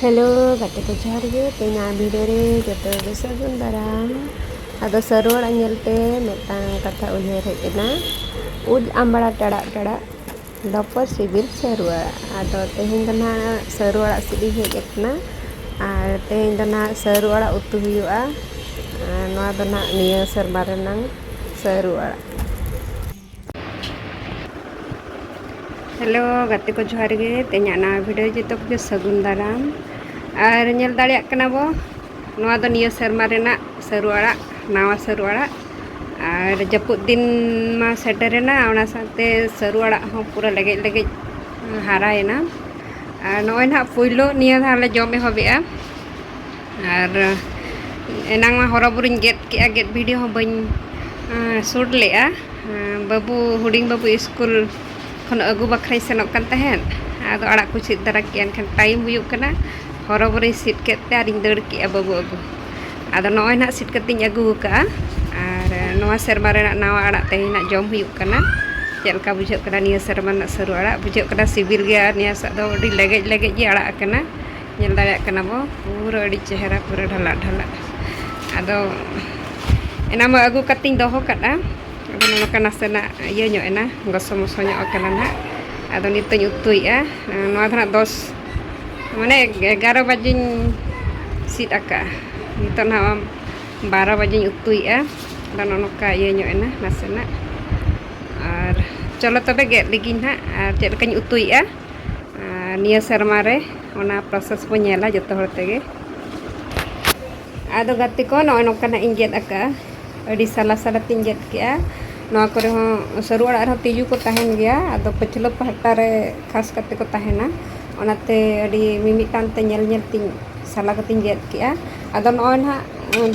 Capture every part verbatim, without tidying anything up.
Hello ᱜᱟᱛᱮ ᱠᱚ, ᱡᱚᱦᱟᱨ ᱜᱮ᱾ ᱛᱮᱦᱮᱧᱟᱜ ᱵᱷᱤᱰᱤᱭᱳ ᱨᱮ ᱡᱚᱛᱚ ᱜᱮ ᱥᱟᱹᱜᱩᱱ ᱫᱟᱨᱟᱢ᱾ ᱟᱫᱚ ᱥᱟᱹᱨᱩ ᱟᱲᱟᱜ ᱧᱮᱞᱛᱮ ᱢᱤᱫᱴᱟᱝ ᱠᱟᱛᱷᱟ ᱩᱭᱦᱟᱹᱨ ᱦᱮᱡ ᱮᱱᱟ, ᱩᱫ ᱟᱢᱵᱽᱲᱟ ᱴᱟᱲᱟᱜ ᱴᱟᱲᱟᱜ ᱫᱚᱯᱚ ᱥᱤᱵᱤᱞ ᱥᱟᱹᱨᱩ ᱟᱲᱟᱜ᱾ ᱟᱫᱚ ᱛᱮᱦᱮᱧ ᱫᱚ ᱱᱟᱦᱟᱜ ᱥᱟᱹᱨᱩ ᱟᱲᱟᱜ ᱥᱤᱫ ᱤᱧ ᱦᱮᱡ ᱟᱠᱟᱱᱟ᱾ ᱟᱨ ᱛᱮᱦᱮᱧ ᱫᱚ ᱱᱟᱦᱟᱜ ᱥᱟᱹᱨᱩ ᱟᱲᱟᱜ ᱩᱛᱩ ᱦᱩᱭᱩᱜᱼᱟ᱾ ᱟᱨ ᱱᱚᱣᱟ ᱫᱚ ᱱᱟᱦᱟᱜ ᱱᱤᱭᱟᱹ ᱥᱮᱨᱢᱟ ᱨᱮᱱᱟᱝ ᱥᱟᱹᱨᱩ ᱟᱲᱟᱜ᱾ ᱦᱮᱞᱳ ᱜᱟᱛᱮ ᱠᱚ, ᱡᱚᱦᱟᱨ ᱜᱮ᱾ ᱛᱮᱦᱮᱧᱟᱜ ᱱᱟᱣᱟ ᱵᱷᱤᱰᱤᱭᱳ ᱡᱚᱛᱚ ᱠᱚᱜᱮ ᱥᱟᱹᱜᱩᱱ ᱫᱟᱨᱟᱢ᱾ ᱟᱨ ᱧᱮᱞ ᱫᱟᱲᱮᱭᱟᱜ ᱠᱟᱱᱟ ᱵᱚ, ᱱᱚᱣᱟ ᱫᱚ ᱱᱤᱭᱟᱹ ᱥᱮᱨᱢᱟ ᱨᱮᱱᱟᱜ ᱥᱟᱹᱨᱩ ᱟᱲᱟᱜ, ᱱᱟᱣᱟ ᱥᱟᱹᱨᱩ ᱟᱲᱟᱜ᱾ ᱟᱨ ᱡᱟᱹᱯᱩᱫ ᱫᱤᱱ ᱢᱟ ᱥᱮᱴᱮᱨᱮᱱᱟ, ᱚᱱᱟ ᱥᱟᱶᱛᱮ ᱥᱟᱹᱨᱩ ᱟᱲᱟᱜ ᱦᱚᱸ ᱯᱩᱨᱟᱹ ᱞᱮᱜᱮᱡ ᱞᱮᱜᱮᱡ ᱦᱟᱨᱟᱭᱮᱱᱟ᱾ ᱟᱨ ᱱᱚᱜᱼᱚᱭ ᱱᱟᱦᱟᱜ ᱯᱳᱭᱞᱳ ᱱᱤᱭᱟᱹ ᱫᱷᱟᱣ ᱞᱮ ᱡᱚᱢ ᱮᱦᱚᱵᱮᱜᱼᱟ᱾ ᱟᱨ ᱮᱱᱟᱝ ᱢᱟ ᱦᱚᱨᱚᱵᱚᱨᱚᱧ ᱜᱮᱫ ᱠᱮᱜᱼᱟ, ᱜᱮᱫ ᱵᱷᱤᱰᱤᱭᱳ ᱦᱚᱸ ᱵᱟᱹᱧ ᱥᱩᱴ ᱞᱮᱜᱼᱟ᱾ ᱵᱟᱹᱵᱩ, ᱦᱩᱰᱤᱧ ᱵᱟᱹᱵᱩ ᱥᱠᱩᱞ ᱠᱷᱚᱱ ᱟᱹᱜᱩ ᱵᱟᱠᱷᱨᱟᱧ ᱥᱮᱱᱚᱜ ᱠᱟᱱ ᱛᱟᱦᱮᱸᱫ, ᱟᱫᱚ ᱟᱲᱟᱜ ᱠᱚ ᱥᱤᱫ ᱛᱟᱨᱟ ᱠᱮᱜᱼᱟ᱾ ᱮᱱᱠᱷᱟᱱ ᱴᱟᱭᱤᱢ ᱦᱩᱭᱩᱜ ᱠᱟᱱᱟ, ᱦᱚᱨᱚᱵᱚᱨᱚᱧ ᱥᱤᱫ ᱠᱮᱫ ᱛᱮ ᱟᱨᱤᱧ ᱫᱟᱹᱲ ᱠᱮᱜᱼᱟ ᱵᱟᱹᱵᱩ ᱟᱹᱜᱩ᱾ ᱟᱫᱚ ᱱᱚᱜᱼᱚᱭ ᱱᱟᱦᱟᱜ ᱥᱤᱫ ᱠᱟᱛᱮᱧ ᱟᱹᱜᱩ ᱟᱠᱟᱫᱼᱟ᱾ ᱟᱨ ᱱᱚᱣᱟ ᱥᱮᱨᱢᱟ ᱨᱮᱱᱟᱜ ᱱᱟᱣᱟ ᱟᱲᱟᱜ ᱛᱮᱦᱮᱧ ᱱᱟᱦᱟᱜ ᱡᱚᱢ ᱦᱩᱭᱩᱜ ᱠᱟᱱᱟ᱾ ᱪᱮᱫ ᱞᱮᱠᱟ ᱵᱩᱡᱷᱟᱹᱜ ᱠᱟᱱᱟ ᱱᱤᱭᱟᱹ ᱥᱮᱨᱢᱟ ᱨᱮᱱᱟᱜ ᱥᱟᱹᱨᱩ ᱟᱲᱟᱜ? ᱵᱩᱡᱷᱟᱹᱜ ᱠᱟᱱᱟ ᱥᱤᱵᱤᱞ ᱜᱮᱭᱟ᱾ ᱟᱨ ᱱᱤᱭᱟᱹ ᱥᱟᱜ ᱫᱚ ᱟᱹᱰᱤ ᱞᱮᱜᱮᱡ ᱞᱮᱜᱮᱡ ᱜᱮ ᱟᱲᱟᱜ ᱟᱠᱟᱱᱟ᱾ ᱧᱮᱞ ᱫᱟᱲᱮᱭᱟᱜ ᱠᱟᱱᱟ ᱵᱚ, ᱯᱩᱨᱟᱹ ᱟᱹᱰᱤ ᱪᱮᱦᱨᱟ, ᱯᱩᱨᱟᱹ ᱰᱷᱟᱞᱟᱜ ᱰᱷᱟᱞᱟᱜ᱾ ᱟᱫᱚ ᱮᱱᱟ ᱢᱟ ᱟᱹᱜᱩ ᱠᱟᱛᱮᱧ ᱫᱚᱦᱚ ᱠᱟᱫᱼᱟ᱾ ᱟᱫᱚ ᱱᱚᱝᱠᱟ ᱱᱟᱥᱮᱱᱟᱜ ᱤᱭᱟᱹ ᱧᱚᱜ ᱮᱱᱟ, ᱜᱚᱥᱚ ᱢᱚᱥᱚ ᱧᱚᱜ ᱟᱠᱟᱱᱟ ᱱᱟᱦᱟᱜ᱾ ᱟᱫᱚ ᱱᱤᱛᱚᱜ ᱤᱧ ᱩᱛᱩᱭᱮᱫᱼᱟ᱾ ᱱᱚᱣᱟ ᱫᱚ ᱱᱟᱦᱟᱜ ᱫᱚᱥ, ᱢᱟᱱᱮ ᱮᱜᱟᱨᱚ ᱵᱟᱡᱮᱧ ᱥᱤᱫ ᱟᱠᱟᱫᱼᱟ᱾ ᱱᱤᱛᱚᱜ ᱱᱟᱦᱟᱜ ᱵᱟᱨᱚ ᱵᱟᱡᱮᱧ ᱩᱛᱩᱭᱮᱫᱼᱟ᱾ ᱟᱫᱚ ᱱᱚᱜᱼᱚ ᱱᱚᱝᱠᱟ ᱤᱭᱟᱹ ᱧᱚᱜ ᱮᱱᱟ ᱱᱟᱥᱮᱱᱟᱜ᱾ ᱟᱨ ᱪᱚᱞᱚ ᱛᱚᱵᱮ ᱜᱮᱫ ᱞᱮᱜᱤᱧ ᱱᱟᱦᱟᱜ ᱟᱨ ᱪᱮᱫ ᱞᱮᱠᱟᱧ ᱩᱛᱩᱭᱮᱫᱼᱟ᱾ ᱟᱨ ᱱᱤᱭᱟᱹ ᱥᱮᱨᱢᱟ ᱨᱮ ᱚᱱᱟ ᱯᱨᱚᱥᱮᱥ ᱵᱚᱱ ᱧᱮᱞᱟ ᱡᱚᱛᱚ ᱦᱚᱲ ᱛᱮᱜᱮ᱾ ᱟᱫᱚ ᱜᱟᱛᱮ ᱠᱚ, ᱱᱚᱜᱼᱚᱭ ᱱᱚᱝᱠᱟᱱᱟᱜ ᱤᱧ ᱜᱮᱫ ᱟᱠᱟᱫᱼᱟ᱾ ᱟᱹᱰᱤ ᱥᱟᱞᱟ ᱥᱟᱞᱟ ᱛᱤᱧ ᱜᱮᱫ ᱠᱮᱜᱼᱟ᱾ ᱱᱚᱣᱟ ᱠᱚᱨᱮ ᱦᱚᱸ, ᱥᱟᱹᱨᱩ ᱟᱲᱟᱜ ᱨᱮᱦᱚᱸ ᱛᱤᱡᱩ ᱠᱚ ᱛᱟᱦᱮᱱ ᱜᱮᱭᱟ, ᱟᱫᱚ ᱯᱟᱹᱪᱷᱞᱟᱹ ᱯᱟᱦᱴᱟ ᱨᱮ ᱠᱷᱟᱥ ᱠᱟᱛᱮ ᱠᱚ ᱛᱟᱦᱮᱱᱟ᱾ ᱚᱱᱟᱛᱮ ᱟᱹᱰᱤ ᱢᱤᱢᱤᱫᱴᱟᱝ ᱛᱮ ᱧᱮᱞ ᱧᱮᱞ ᱛᱤᱧ ᱥᱟᱞᱟ ᱠᱟᱛᱮᱧ ᱜᱮᱫ ᱠᱮᱜᱼᱟ᱾ ᱟᱫᱚ ᱱᱚᱜᱼᱚᱭ ᱱᱟᱦᱟᱜ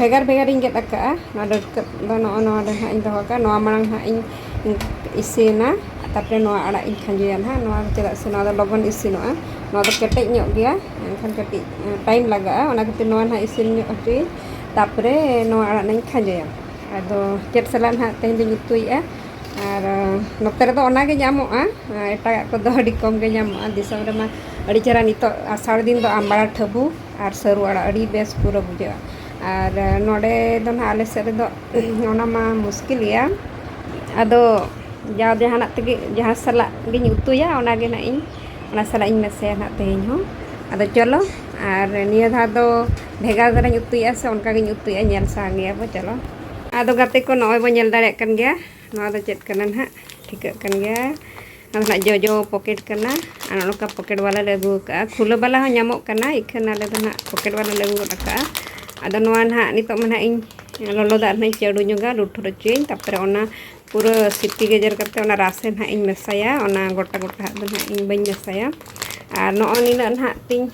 ᱵᱷᱮᱜᱟᱨ ᱵᱷᱮᱜᱟᱨᱤᱧ ᱜᱮᱫ ᱟᱠᱟᱫᱼᱟ᱾ ᱱᱚᱣᱟ ᱰᱟᱹᱲᱠᱟᱹ ᱫᱚ ᱱᱚᱜᱼᱚ ᱱᱚᱣᱟ ᱨᱮ ᱱᱟᱦᱟᱜ ᱤᱧ ᱫᱚᱦᱚ ᱠᱟᱜᱼᱟ᱾ ᱱᱚᱣᱟ ᱢᱟᱲᱟᱝ ᱱᱟᱦᱟᱜ ᱤᱧ ᱤᱥᱤᱱᱟ, ᱛᱟᱨᱯᱚᱨᱮ ᱱᱚᱣᱟ ᱟᱲᱟᱜ ᱤᱧ ᱠᱷᱟᱸᱡᱚᱭᱟ ᱱᱟᱦᱟᱜ᱾ ᱱᱚᱣᱟ ᱪᱮᱫᱟᱜ ᱥᱮ ᱱᱚᱣᱟ ᱫᱚ ᱞᱚᱜᱚᱱ ᱤᱥᱤᱱᱚᱜᱼᱟ, ᱱᱚᱣᱟ ᱫᱚ ᱠᱮᱴᱮᱡ ᱧᱚᱜ ᱜᱮᱭᱟ, ᱮᱱᱠᱷᱟᱱ ᱠᱟᱹᱴᱤᱡ ᱴᱟᱭᱤᱢ ᱞᱟᱜᱟᱜᱼᱟ᱾ ᱚᱱᱟ ᱠᱷᱟᱹᱛᱤᱨ ᱱᱚᱣᱟ ᱱᱟᱦᱟᱜ ᱤᱥᱤᱱ ᱧᱚᱜ ᱦᱚᱪᱚᱭᱟᱹᱧ, ᱛᱟᱨᱯᱚᱨᱮ ᱱᱚᱣᱟ ᱟᱲᱟᱜ ᱱᱟᱦᱟᱜ ᱤᱧ ᱠᱷᱟᱸᱡᱚᱭᱟ᱾ ᱟᱫᱚ ᱪᱮᱫ ᱥᱟᱞᱟᱜ ᱱᱟᱦᱟᱜ ᱛᱮᱦᱮᱧ ᱫᱚᱧ ᱩᱛᱩᱭᱮᱫᱼᱟ, ᱟᱨ ᱱᱚᱛᱮ ᱨᱮᱫᱚ ᱚᱱᱟᱜᱮ ᱧᱟᱢᱚᱜᱼᱟ, ᱮᱴᱟᱜᱟᱜ ᱠᱚᱫᱚ ᱟᱹᱰᱤ ᱠᱚᱢ ᱜᱮ ᱧᱟᱢᱚᱜᱼᱟ᱾ ᱫᱤᱥᱚᱢ ᱨᱮᱢᱟ ᱟᱹᱰᱤ ᱪᱮᱦᱨᱟ ᱱᱤᱛᱚᱜ ᱟᱥᱟᱲ ᱫᱤᱱ ᱫᱚ ᱟᱢᱵᱟᱲᱟ ᱴᱷᱟᱹᱵᱩ ᱟᱨ ᱥᱟᱹᱨᱩ ᱟᱲᱟᱜ ᱟᱹᱰᱤ ᱵᱮᱥ ᱯᱩᱨᱟᱹ ᱵᱩᱡᱷᱟᱹᱜᱼᱟ᱾ ᱟᱨ ᱱᱚᱰᱮ ᱫᱚ ᱱᱟᱦᱟᱜ ᱟᱞᱮ ᱥᱮᱫ ᱨᱮᱫᱚ ᱚᱱᱟ ᱢᱟ ᱢᱩᱥᱠᱤᱞ ᱜᱮᱭᱟ᱾ ᱟᱫᱚ ᱡᱟᱣ ᱡᱟᱦᱟᱱᱟᱜ ᱛᱮᱜᱮ, ᱡᱟᱦᱟᱸ ᱥᱟᱞᱟᱜ ᱜᱤᱧ ᱩᱛᱩᱭᱟ, ᱚᱱᱟᱜᱮ ᱱᱟᱦᱟᱜ ᱤᱧ, ᱚᱱᱟ ᱥᱟᱞᱟᱜ ᱤᱧ ᱢᱮᱥᱟᱭᱟ ᱱᱟᱦᱟᱜ ᱛᱮᱦᱮᱧ ᱦᱚᱸ᱾ ᱟᱫᱚ ᱪᱚᱞᱚ, ᱟᱨ ᱱᱤᱭᱟᱹ ᱫᱷᱟᱣ ᱫᱚ ᱵᱷᱮᱜᱟᱨ ᱫᱷᱟᱨᱟᱧ ᱩᱛᱩᱭᱮᱫᱼᱟ ᱥᱮ ᱚᱱᱠᱟ ᱜᱤᱧ ᱩᱛᱩᱭᱮᱫᱼᱟ, ᱧᱮᱞ ᱥᱟᱦᱟᱣ ᱜᱮᱭᱟ ᱵᱚ᱾ ᱪᱚᱞᱚ, ᱟᱫᱚ ᱜᱟᱛᱮ ᱠᱚ, ᱱᱚᱜᱼᱚᱭ ᱵᱚ ᱧᱮᱞ ᱫᱟᱲᱮᱭᱟᱜ ᱠᱟᱱ ᱜᱮᱭᱟ, ᱱᱚᱣᱟ ᱫᱚ ᱪᱮᱫ ᱠᱟᱱᱟ ᱱᱟᱦᱟᱜ, ᱴᱷᱤᱠᱟᱹᱜ ᱠᱟᱱ ᱜᱮᱭᱟ᱾ ᱟᱫᱚ ᱱᱟᱦᱟᱜ ᱡᱚᱡᱚ ᱯᱚᱠᱮᱴ ᱠᱟᱱᱟ, ᱟᱨ ᱱᱚᱜᱼᱚ ᱱᱚᱝᱠᱟ ᱯᱚᱠᱮᱴ ᱵᱟᱞᱟ ᱞᱮ ᱟᱹᱜᱩ ᱟᱠᱟᱫᱼᱟ᱾ ᱠᱷᱩᱞᱟᱹ ᱵᱟᱞᱟ ᱦᱚᱸ ᱧᱟᱢᱚᱜ ᱠᱟᱱᱟ, ᱤᱠᱷᱟᱹᱱ ᱟᱞᱮ ᱫᱚ ᱱᱟᱦᱟᱜ ᱯᱚᱠᱮᱴ ᱵᱟᱞᱟ ᱞᱮ ᱟᱹᱜᱩ ᱜᱚᱫ ᱟᱠᱟᱫᱼᱟ᱾ ᱟᱫᱚ ᱱᱚᱣᱟ ᱱᱟᱦᱟᱜ ᱱᱤᱛᱚᱜ ᱢᱟ ᱱᱟᱦᱟᱜ ᱤᱧ ᱞᱚᱞᱚ ᱫᱟᱜ ᱨᱮ ᱱᱟᱦᱟᱜ ᱤᱧ ᱪᱟᱰᱚ ᱧᱚᱜᱟ, ᱞᱩᱴᱷᱩᱨ ᱦᱚᱪᱚᱭᱟᱹᱧ, ᱛᱟᱨᱯᱚᱨᱮ ᱚᱱᱟ ᱯᱩᱨᱟᱹ ᱥᱤᱯᱤ ᱜᱮᱡᱮᱨ ᱠᱟᱛᱮ ᱚᱱᱟ ᱨᱟᱥᱮ ᱱᱟᱦᱟᱜ ᱤᱧ ᱢᱮᱥᱟᱭᱟ, ᱚᱱᱟ ᱜᱚᱴᱟ ᱜᱚᱴᱟ ᱦᱟᱜ ᱫᱚ ᱱᱟᱦᱟᱜ ᱤᱧ ᱵᱟᱹᱧ ᱢᱮᱥᱟᱭᱟ᱾ ᱟᱨ ᱱᱚᱜᱼᱚᱭ ᱱᱤᱱᱟᱹᱜ ᱱᱟᱦᱟᱜ ᱛᱤᱧ,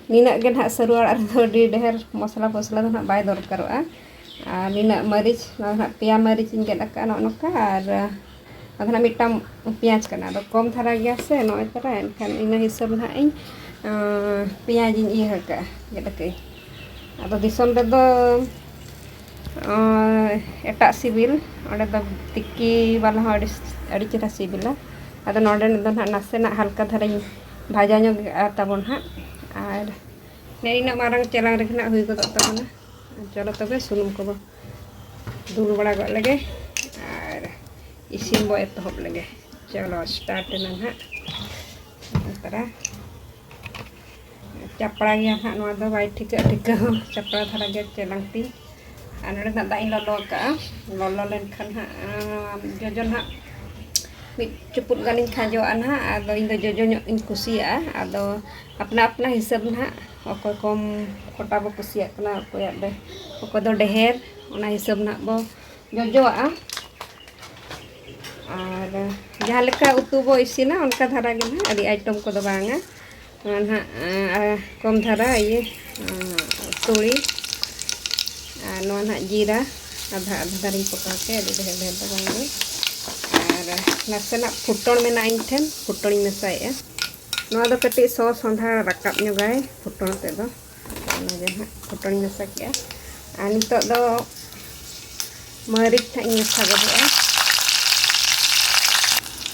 ᱱᱤᱱᱟᱹᱜ ᱜᱮ ᱱᱟᱦᱟᱜ ᱥᱟᱹᱨᱩ ᱟᱲᱟᱜ ᱨᱮᱫᱚ ᱟᱹᱰᱤ ᱰᱷᱮᱨ ᱢᱚᱥᱞᱟ ᱯᱚᱥᱞᱟ ᱫᱚ ᱱᱟᱦᱟᱜ ᱵᱟᱭ ᱫᱚᱨᱠᱟᱨᱚᱜᱼᱟ᱾ ᱟᱨ ᱱᱤᱱᱟᱹᱜ ᱢᱟᱹᱨᱤᱪ, ᱱᱚᱣᱟ ᱫᱚ ᱱᱟᱦᱟᱜ ᱯᱮᱭᱟ ᱢᱟᱹᱨᱤᱪ ᱤᱧ ᱜᱮᱫ ᱟᱠᱟᱫᱼᱟ ᱱᱚᱜᱼᱚ ᱱᱚᱝᱠᱟ, ᱟᱨ ᱟᱫᱚ ᱱᱟᱦᱟᱜ ᱢᱤᱫᱴᱟᱝ ᱯᱮᱸᱭᱟᱡᱽ ᱠᱟᱱᱟ, ᱟᱫᱚ ᱠᱚᱢ ᱫᱷᱟᱨᱟ ᱜᱮᱭᱟ ᱥᱮ ᱱᱚᱜᱼᱚᱭ ᱛᱟᱨᱟ, ᱮᱱᱠᱷᱟᱱ ᱤᱱᱟᱹ ᱦᱤᱥᱟᱹᱵ ᱱᱟᱦᱟᱜ ᱤᱧ, ᱟᱸ, ᱯᱮᱸᱭᱟᱡᱽ ᱤᱧ ᱤᱭᱟᱹ ᱟᱠᱟᱫᱼᱟ, ᱜᱮᱫ ᱟᱠᱟᱫᱼᱟᱹᱧ᱾ ᱟᱫᱚ ᱫᱤᱥᱚᱢ ᱨᱮᱫᱚ, ᱟᱸ, ᱮᱴᱟᱜ ᱥᱤᱵᱤᱞ, ᱚᱸᱰᱮ ᱫᱚ ᱛᱤᱠᱤ ᱵᱟᱞᱟ ᱦᱚᱸ ᱟᱹᱰᱤ, ᱟᱹᱰᱤ ᱪᱮᱦᱨᱟ ᱥᱤᱵᱤᱞᱟ᱾ ᱟᱫᱚ ᱱᱚᱰᱮ ᱫᱚ ᱱᱟᱦᱟᱜ ᱱᱟᱥᱮᱱᱟᱜ ᱦᱟᱞᱠᱟ ᱫᱷᱟᱨᱟᱧ ᱵᱷᱟᱡᱟ ᱧᱚᱜ ᱟᱠᱟᱫᱼᱟ ᱛᱟᱵᱚᱱ ᱦᱟᱸᱜ, ᱟᱨ ᱱᱮ ᱤᱱᱟᱹᱜ ᱢᱟᱨᱟᱝ ᱪᱮᱞᱟᱝ ᱨᱮᱜᱮ ᱱᱟᱦᱟᱜ ᱦᱩᱭ ᱜᱚᱫᱚᱜ ᱛᱟᱵᱚᱱᱟ᱾ ᱪᱚᱞᱚ ᱛᱚᱵᱮ ᱥᱩᱱᱩᱢ ᱠᱚᱵᱚ ᱫᱩᱞ ᱵᱟᱲᱟ ᱜᱚᱫ ᱞᱮᱜᱮ ᱟᱨ ᱤᱥᱤᱱ ᱵᱚ ᱮᱛᱚᱦᱚᱵ ᱞᱮᱜᱮ᱾ ᱪᱚᱞᱚ start ᱮᱱᱟ ᱱᱟᱦᱟᱜ᱾ ᱛᱟᱨᱟ ᱪᱟᱯᱲᱟ ᱜᱮᱭᱟ ᱱᱟᱦᱟᱜ, ᱱᱚᱣᱟ ᱫᱚ ᱵᱟᱭ ᱴᱷᱤᱠᱟᱹᱜ, ᱴᱷᱤᱠᱟᱹ ᱦᱚᱸ ᱪᱟᱯᱲᱟ ᱫᱷᱟᱨᱟ ᱜᱮ ᱪᱮᱞᱟᱝ ᱛᱤᱧ᱾ ᱟᱨ ᱱᱚᱰᱮ ᱱᱟᱦᱟᱜ ᱫᱟᱜ ᱤᱧ ᱞᱚᱞᱚ ᱟᱠᱟᱫᱼᱟ᱾ ᱞᱚᱞᱚ ᱞᱮᱱᱠᱷᱟᱱ ᱦᱟᱸᱜ, ᱟᱸ, ᱡᱚᱡᱚ ᱱᱟᱦᱟᱜ ᱢᱤᱫ ᱪᱩᱯᱩᱫ ᱜᱟᱱᱤᱧ ᱠᱷᱟᱸᱡᱚᱣᱟᱜᱼᱟ ᱱᱟᱦᱟᱜ᱾ ᱟᱫᱚ ᱤᱧ ᱫᱚ ᱡᱚᱡᱚ ᱧᱚᱜ ᱤᱧ ᱠᱩᱥᱤᱭᱟᱜᱼᱟ᱾ ᱟᱫᱚ ᱟᱯᱱᱟ ᱟᱯᱱᱟ ᱦᱤᱥᱟᱹᱵ ᱱᱟᱦᱟᱜ, ᱚᱠᱚᱭ ᱠᱚᱢ ᱠᱷᱚᱴᱟ ᱵᱚ ᱠᱩᱥᱤᱭᱟᱜ ᱠᱟᱱᱟ, ᱚᱠᱚᱭᱟᱜ ᱰᱮ-, ᱚᱠᱚᱭ ᱫᱚ ᱰᱷᱮᱨ, ᱚᱱᱟ ᱦᱤᱥᱟᱹᱵ ᱱᱟᱦᱟᱜ ᱵᱚ ᱡᱚᱡᱚᱣᱟᱜᱼᱟ᱾ ᱟᱨ ᱡᱟᱦᱟᱸ ᱞᱮᱠᱟ ᱩᱛᱩ ᱵᱚ ᱤᱥᱤᱱᱟ, ᱚᱱᱠᱟ ᱫᱷᱟᱨᱟ ᱜᱮ ᱱᱟᱦᱟᱜ, ᱟᱹᱰᱤ item ᱠᱚᱫᱚ ᱵᱟᱝᱟ᱾ ᱱᱚᱣᱟ ᱱᱟᱦᱟᱜ, ᱟᱸ, ᱠᱚᱢ ᱫᱷᱟᱨᱟ ᱤᱭᱟᱹ, ᱟᱸ, ᱛᱩᱲᱤ, ᱟᱨ ᱱᱚᱣᱟ ᱱᱟᱦᱟᱜ ᱡᱤᱨᱟ, ᱟᱫᱷᱟ ᱟᱫᱷᱟ ᱫᱷᱟᱨᱟᱧ ᱯᱚᱴᱟᱣ ᱠᱮᱫ, ᱟᱹᱰᱤ ᱰᱷᱮᱨ ᱰᱷᱮᱨ ᱫᱚ ᱵᱟᱝ ᱜᱮ᱾ ᱟᱨ ᱱᱟᱥᱮᱱᱟᱜ ᱯᱷᱩᱴᱚᱱ ᱢᱮᱱᱟᱜᱼᱟ ᱤᱧ ᱴᱷᱮᱱ, ᱯᱷᱩᱴᱚᱱᱤᱧ ᱢᱮᱥᱟᱭᱮᱫᱼᱟ᱾ ᱱᱚᱣᱟ ᱫᱚ ᱠᱟᱹᱴᱤᱡ ᱥᱚ ᱥᱚᱸᱫᱷᱟᱲ ᱨᱟᱠᱟᱵ ᱧᱚᱜᱟᱭ ᱯᱷᱩᱴᱚᱱ ᱛᱮᱫᱚ᱾ ᱚᱱᱟᱜᱮ ᱱᱟᱦᱟᱜ ᱯᱷᱩᱴᱚᱱᱤᱧ ᱢᱮᱥᱟ ᱠᱮᱫᱼᱟ᱾ ᱟᱨ ᱱᱤᱛᱚᱜ ᱫᱚ ᱢᱟᱹᱨᱤᱪ ᱱᱟᱦᱟᱜ ᱤᱧ ᱢᱮᱥᱟ ᱜᱚᱫᱚᱜᱼᱟ᱾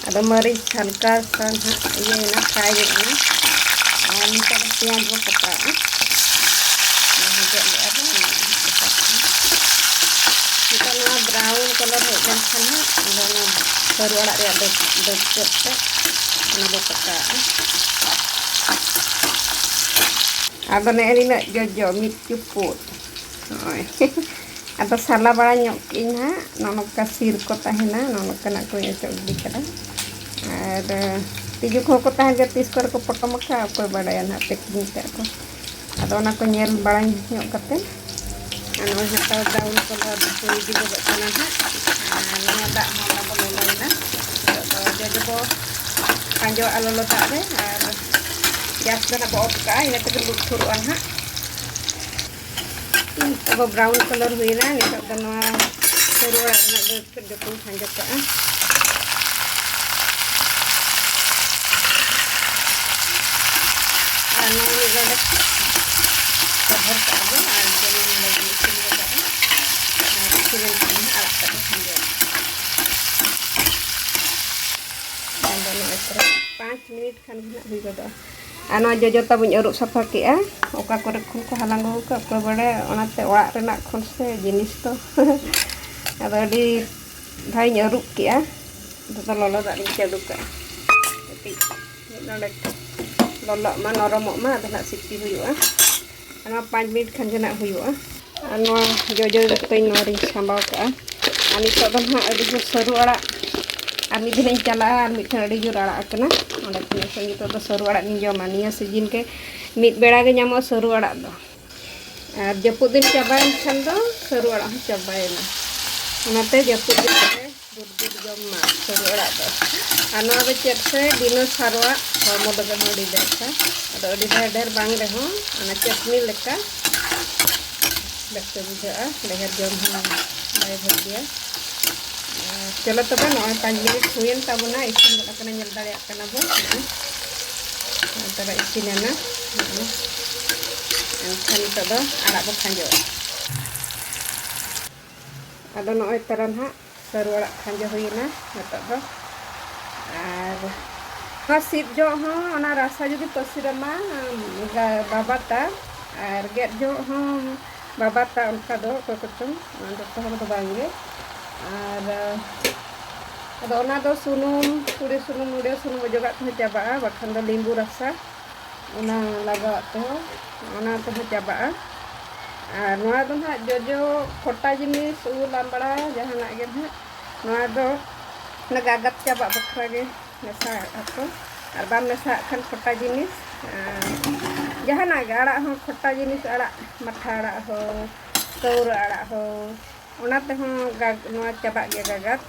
ᱟᱫᱚ ᱢᱟᱹᱨᱤᱪ ᱦᱟᱞᱠᱟ ᱥᱟ ᱱᱟᱦᱟᱜ ᱤᱭᱟᱹᱭᱮᱱᱟ, ᱯᱷᱨᱟᱭ ᱧᱚᱜ ᱮᱱᱟ᱾ ᱟᱨ ᱱᱤᱛᱚᱜ ᱫᱚ ᱯᱮᱸᱭᱟᱡᱽ ᱵᱚ ᱠᱚᱴᱟᱜᱼᱟ᱾ ᱚᱱᱟ ᱦᱚᱸ ᱜᱮᱫ ᱞᱮᱜᱼᱟ ᱵᱚ, ᱚᱱᱟ ᱠᱚᱴᱟ ᱠᱟᱜᱼᱟ᱾ ᱱᱤᱛᱚᱜ ᱱᱚᱣᱟ ᱵᱨᱟᱣᱩᱱ ᱠᱟᱞᱟᱨ ᱦᱮᱡ ᱞᱮᱱᱠᱷᱟᱱ ᱦᱟᱸᱜ, ᱟᱫᱚ ᱚᱱᱟ ᱥᱟᱹᱨᱩ ᱟᱲᱟᱜ ᱨᱮᱭᱟᱜ ᱫᱟᱹᱞ, ᱫᱟᱹᱞ ᱠᱚ ᱛᱮ ᱚᱱᱟ ᱵᱚ ᱠᱚᱴᱟᱜᱼᱟ᱾ ᱟᱫᱚ ᱱᱮᱜᱼᱮ ᱱᱤᱱᱟᱹᱜ ᱡᱚᱡᱚ ᱢᱤᱫ ᱪᱩᱯᱩᱫ᱾ ᱱᱚᱜᱼᱚᱭ᱾ ᱟᱫᱚ ᱥᱟᱞᱟ ᱵᱟᱲᱟ ᱧᱚᱜ ᱠᱮᱜᱼᱟᱹᱧ ᱦᱟᱸᱜ, ᱱᱚᱜᱼᱚ ᱱᱚᱝᱠᱟ ᱥᱤᱨ ᱠᱚ ᱛᱟᱦᱮᱱᱟ, ᱱᱚᱜᱼᱚ ᱱᱚᱝᱠᱟᱱᱟᱜ ᱠᱚᱧ ᱚᱪᱚᱜ ᱜᱤᱰᱤ ᱠᱟᱫᱟ᱾ ᱟᱨ ᱛᱤᱡᱩ ᱠᱚᱦᱚᱸ ᱠᱚ ᱛᱟᱦᱮᱱ ᱜᱮᱭᱟ, ᱛᱤᱥ ᱠᱚᱨᱮ ᱠᱚ ᱯᱚᱴᱚᱢ ᱟᱠᱟᱫ, ᱚᱠᱚᱭ ᱵᱟᱲᱟᱭᱟ ᱱᱟᱦᱟᱜ, ᱯᱮᱠᱤᱝ ᱠᱟᱜ ᱠᱚ᱾ ᱟᱫᱚ ᱚᱱᱟ ᱠᱚ ᱧᱮᱞ ᱵᱟᱲᱟ ᱧᱚᱜ ᱠᱟᱛᱮ, ᱟᱨ ᱱᱚᱜᱼᱚᱭ ᱦᱟᱸᱜ ᱛᱟᱣ ᱵᱨᱟᱣᱩᱱ ᱠᱟᱞᱟᱨ ᱦᱩᱭ ᱤᱫᱤ ᱜᱚᱫᱚᱜ ᱠᱟᱱᱟ ᱦᱟᱸᱜ᱾ ᱟᱨ ᱱᱚᱣᱟ ᱫᱟᱜ ᱦᱚᱸ ᱚᱱᱟ ᱵᱚ ᱞᱚᱞᱚᱭᱮᱱᱟ᱾ ᱱᱤᱛᱚᱜ ᱫᱚ ᱡᱚᱡᱚ ᱵᱚ ᱠᱷᱟᱸᱡᱚᱣᱟᱜᱼᱟ ᱞᱚᱞᱚ ᱫᱟᱜ ᱨᱮ, ᱟᱨ ᱜᱮᱥ ᱫᱚ ᱱᱟᱜ ᱵᱚ ᱚᱯᱷ ᱠᱟᱜᱼᱟ, ᱤᱱᱟᱹ ᱛᱮᱜᱮ ᱞᱩᱛᱷᱩᱨᱚᱜᱼᱟ ᱱᱟᱦᱟᱜ᱾ ᱟᱵᱚ ᱵᱨᱟᱣᱩᱱ ᱠᱟᱞᱟᱨ ᱦᱩᱭᱮᱱᱟ᱾ ᱱᱤᱛᱚᱜ ᱫᱚ ᱱᱚᱣᱟ ᱥᱟᱹᱨᱩ ᱟᱲᱟᱜ ᱨᱮᱱᱟᱜ ᱫᱚ ᱡᱚᱛᱚᱧ ᱠᱷᱟᱸᱡᱚ ᱠᱟᱜᱼᱟ᱾ ᱟᱨ ᱱᱚᱣᱟ ᱢᱤᱫ ᱰᱚᱸᱰᱮᱠ ᱨᱚᱦᱚᱲ ᱠᱟᱜᱼᱟ ᱵᱚᱱ ᱟᱨ ᱡᱮᱢᱚᱱ ᱞᱟᱹᱜᱤᱫ ᱤᱥᱤᱱ ᱠᱟᱜᱼᱟ᱾ ᱟᱨ ᱤᱥᱤᱱ ᱞᱮᱱᱠᱷᱟᱱ ᱱᱟᱦᱟᱜ ᱟᱲᱟᱜ ᱠᱟᱛᱮ ᱠᱷᱟᱸᱡᱚᱭᱟ᱾ ᱟᱫᱚ ᱱᱚᱜᱼᱚᱭ ᱛᱚᱨᱟ ᱯᱟᱸᱪ ᱢᱤᱱᱤᱴ ᱠᱷᱟᱱ ᱜᱮ ᱱᱟᱜ ᱦᱩᱭ ᱜᱚᱫᱚᱜᱼᱟ᱾ ᱟᱨ ᱱᱚᱣᱟ ᱡᱚᱡᱚ ᱛᱟᱵᱚᱧ ᱟᱹᱨᱩᱵ ᱥᱟᱯᱷᱟ ᱠᱮᱜᱼᱟ᱾ ᱚᱠᱟ ᱠᱚᱨᱮ ᱠᱷᱚᱱ ᱠᱚ ᱦᱟᱞᱟᱝ ᱟᱹᱜᱩ ᱠᱟᱜ, ᱚᱠᱚᱭ ᱵᱟᱲᱟᱭᱟ, ᱚᱱᱟᱛᱮ ᱚᱲᱟᱜ ᱨᱮᱱᱟᱜ ᱠᱷᱚᱱ ᱥᱮ ᱡᱤᱱᱤᱥ ᱫᱚ᱾ ᱟᱫᱚ ᱟᱹᱰᱤ ᱫᱷᱟᱣᱤᱧ ᱟᱹᱨᱩᱵ ᱠᱮᱜᱼᱟ᱾ ᱱᱤᱛᱚᱜ ᱫᱚ ᱞᱚᱞᱚ ᱫᱟᱜ ᱨᱤᱧ ᱪᱟᱹᱞᱩ ᱠᱟᱜᱼᱟ᱾ ᱠᱟᱹᱴᱤᱡ ᱢᱤᱫ ᱰᱚᱸᱰᱮᱠ ᱞᱚᱞᱚᱜ ᱢᱟ, ᱱᱚᱨᱚᱢᱚᱜ ᱢᱟ, ᱟᱫᱚ ᱱᱟᱜ ᱥᱤᱯᱤ ᱦᱩᱭᱩᱜᱼᱟ᱾ ᱟᱨ ᱱᱚᱣᱟ ᱯᱟᱸᱪ ᱢᱤᱱᱤᱴ ᱠᱷᱟᱱ ᱜᱮ ᱱᱟᱜ ᱦᱩᱭᱩᱜᱼᱟ᱾ ᱟᱨ ᱱᱚᱣᱟ ᱡᱚᱡᱚ ᱡᱚᱛᱚᱧ ᱱᱚᱣᱟ ᱨᱤᱧ ᱥᱟᱢᱵᱟᱣ ᱠᱟᱜᱼᱟ᱾ ᱟᱨ ᱱᱤᱛᱚᱜ ᱫᱚ ᱱᱟᱦᱟᱜ ᱟᱹᱰᱤ ᱡᱳᱨ ᱥᱟᱹᱨᱩ ᱟᱲᱟᱜ, ᱟᱨ ᱢᱤᱫ ᱫᱤᱱ ᱤᱧ ᱪᱟᱞᱟᱜᱼᱟ, ᱟᱨ ᱢᱤᱫ ᱴᱷᱮᱱ ᱟᱹᱰᱤ ᱡᱳᱨ ᱟᱲᱟᱜ ᱟᱠᱟᱱᱟ, ᱚᱸᱰᱮ ᱠᱷᱚᱱ ᱱᱤᱛᱚᱜ ᱫᱚ ᱥᱟᱹᱨᱩ ᱟᱲᱟᱜ ᱜᱤᱧ ᱡᱚᱢᱟ᱾ ᱱᱤᱭᱟᱹ ᱥᱤᱡᱤᱱ ᱜᱮ ᱢᱤᱫ ᱵᱮᱲᱟ ᱜᱮ ᱧᱟᱢᱚᱜᱼᱟ ᱥᱟᱹᱨᱩ ᱟᱲᱟᱜ ᱫᱚ᱾ ᱟᱨ ᱡᱟᱹᱯᱩᱫ ᱫᱤᱱ ᱪᱟᱵᱟᱭᱮᱱ ᱠᱷᱟᱱ ᱫᱚ ᱥᱟᱹᱨᱩ ᱟᱲᱟᱜ ᱦᱚᱸ ᱪᱟᱵᱟᱭᱮᱱᱟ᱾ ᱚᱱᱟᱛᱮ ᱡᱟᱹᱯᱩᱫ ᱫᱤᱱ ᱨᱮ ᱜᱩᱲᱜᱩᱲ ᱡᱚᱢ ᱢᱟ ᱥᱟᱹᱨᱩ ᱟᱲᱟᱜ ᱫᱚ᱾ ᱟᱨ ᱱᱚᱣᱟ ᱫᱚ ᱪᱮᱫ ᱥᱮ ᱵᱤᱱᱟᱹ ᱥᱟᱨᱣᱟᱜ ᱦᱚᱲᱢᱚ ᱞᱟᱹᱜᱤᱫ ᱦᱚᱸ ᱟᱹᱰᱤ ᱵᱮᱥᱟ᱾ ᱟᱫᱚ ᱟᱹᱰᱤ ᱰᱷᱮᱨ ᱰᱷᱮᱨ ᱵᱟᱝ ᱨᱮᱦᱚᱸ ᱚᱱᱟ ᱪᱟᱹᱴᱱᱤ ᱞᱮᱠᱟ ᱵᱮᱥ ᱜᱮ ᱵᱩᱡᱷᱟᱹᱜᱼᱟ᱾ ᱰᱷᱮᱨ ᱡᱚᱢ ᱦᱚᱸ ᱵᱟᱭ ᱵᱷᱟᱹᱜᱤᱭᱟ᱾ ᱟᱨ ᱪᱚᱞᱚ ᱛᱚᱵᱮ, ᱱᱚᱜᱼᱚᱭ ᱯᱟᱸᱪ ᱢᱤᱱᱤᱴ ᱦᱩᱭᱮᱱ ᱛᱟᱵᱚᱱᱟ, ᱤᱥᱤᱱ ᱜᱚᱫ ᱟᱠᱟᱱᱟ, ᱧᱮᱞ ᱫᱟᱲᱮᱭᱟᱜ ᱠᱟᱱᱟ ᱵᱚᱱ᱾ ᱱᱚᱜᱼᱚᱭ ᱛᱚᱵᱮ ᱤᱥᱤᱱ ᱮᱱᱟ᱾ ᱱᱚᱜᱼᱚᱭ᱾ ᱮᱱᱠᱷᱟᱱ ᱱᱤᱛᱚᱜ ᱫᱚ ᱟᱲᱟᱜ ᱵᱚ ᱠᱷᱟᱸᱡᱚᱭᱟ᱾ ᱟᱫᱚ ᱱᱚᱜᱼᱚᱭ ᱛᱟᱨᱟ ᱱᱟᱦᱟᱜ ᱥᱟᱹᱨᱩ ᱟᱲᱟᱜ ᱠᱷᱟᱸᱡᱚ ᱦᱩᱭᱮᱱᱟ᱾ ᱱᱤᱛᱚᱜ ᱫᱚ ᱟᱨ ᱱᱚᱣᱟ ᱥᱤᱫ ᱡᱚᱦᱚᱜ ᱦᱚᱸ ᱚᱱᱟ ᱨᱟᱥᱟ ᱡᱩᱫᱤ ᱯᱟᱹᱥᱤᱨ ᱟᱢᱟ, ᱵᱟᱵᱟᱛᱟ, ᱟᱨ ᱜᱮᱫ ᱡᱚᱦᱚᱜ ᱦᱚᱸ ᱵᱟᱵᱟᱛᱟ ᱚᱱᱠᱟ ᱫᱚ ᱚᱠᱚᱭ ᱠᱚᱪᱚᱝ, ᱡᱚᱛᱚ ᱦᱚᱲ ᱫᱚ ᱵᱟᱝᱜᱮ᱾ ᱟᱨ ᱟᱫᱚ ᱚᱱᱟ ᱫᱚ ᱥᱩᱱᱩᱢ, ᱛᱩᱲᱤ ᱥᱩᱱᱩᱢ, ᱱᱚᱰᱮ ᱥᱩᱱᱩᱢ ᱚᱡᱚᱜᱟᱜ ᱛᱮᱦᱚᱸ ᱪᱟᱵᱟᱜᱼᱟ, ᱵᱟᱠᱷᱟᱱ ᱫᱚ ᱞᱤᱢᱵᱩ ᱨᱟᱥᱟ ᱚᱱᱟ ᱞᱟᱜᱟᱣᱟᱜ ᱛᱮᱦᱚᱸ, ᱚᱱᱟ ᱛᱮᱦᱚᱸ ᱪᱟᱵᱟᱜᱼᱟ᱾ ᱟᱨ ᱱᱚᱣᱟ ᱫᱚ ᱱᱟᱦᱟᱜ ᱡᱚᱡᱚ, ᱠᱷᱚᱴᱟ ᱡᱤᱱᱤᱥ, ᱩᱞ, ᱟᱢᱵᱲᱟ, ᱡᱟᱦᱟᱱᱟᱜ ᱜᱮ ᱱᱟᱦᱟᱜ, ᱱᱚᱣᱟ ᱫᱚ ᱚᱱᱟ ᱜᱟᱜᱟᱛ ᱪᱟᱵᱟᱜ ᱵᱟᱠᱷᱨᱟ ᱜᱮ ᱢᱮᱥᱟᱣᱟᱜᱼᱟ ᱠᱚ᱾ ᱟᱨ ᱵᱟᱢ ᱢᱮᱥᱟᱣᱟᱜ ᱠᱷᱟᱱ ᱠᱷᱚᱴᱟ ᱡᱤᱱᱤᱥ, ᱟᱨ ᱡᱟᱦᱟᱱᱟᱜ ᱜᱮ ᱟᱲᱟᱜ ᱦᱚᱸ, ᱠᱷᱚᱴᱟ ᱡᱤᱱᱤᱥ ᱟᱲᱟᱜ, ᱢᱟᱴᱷᱟ ᱟᱲᱟᱜ ᱦᱚᱸ, ᱠᱟᱹᱣᱨᱟᱹ ᱟᱲᱟᱜ ᱦᱚᱸ, ᱚᱱᱟ ᱛᱮᱦᱚᱸ ᱜᱟᱜ-, ᱱᱚᱣᱟ ᱪᱟᱵᱟᱜ ᱜᱮᱭᱟ ᱜᱟᱜᱟᱛ᱾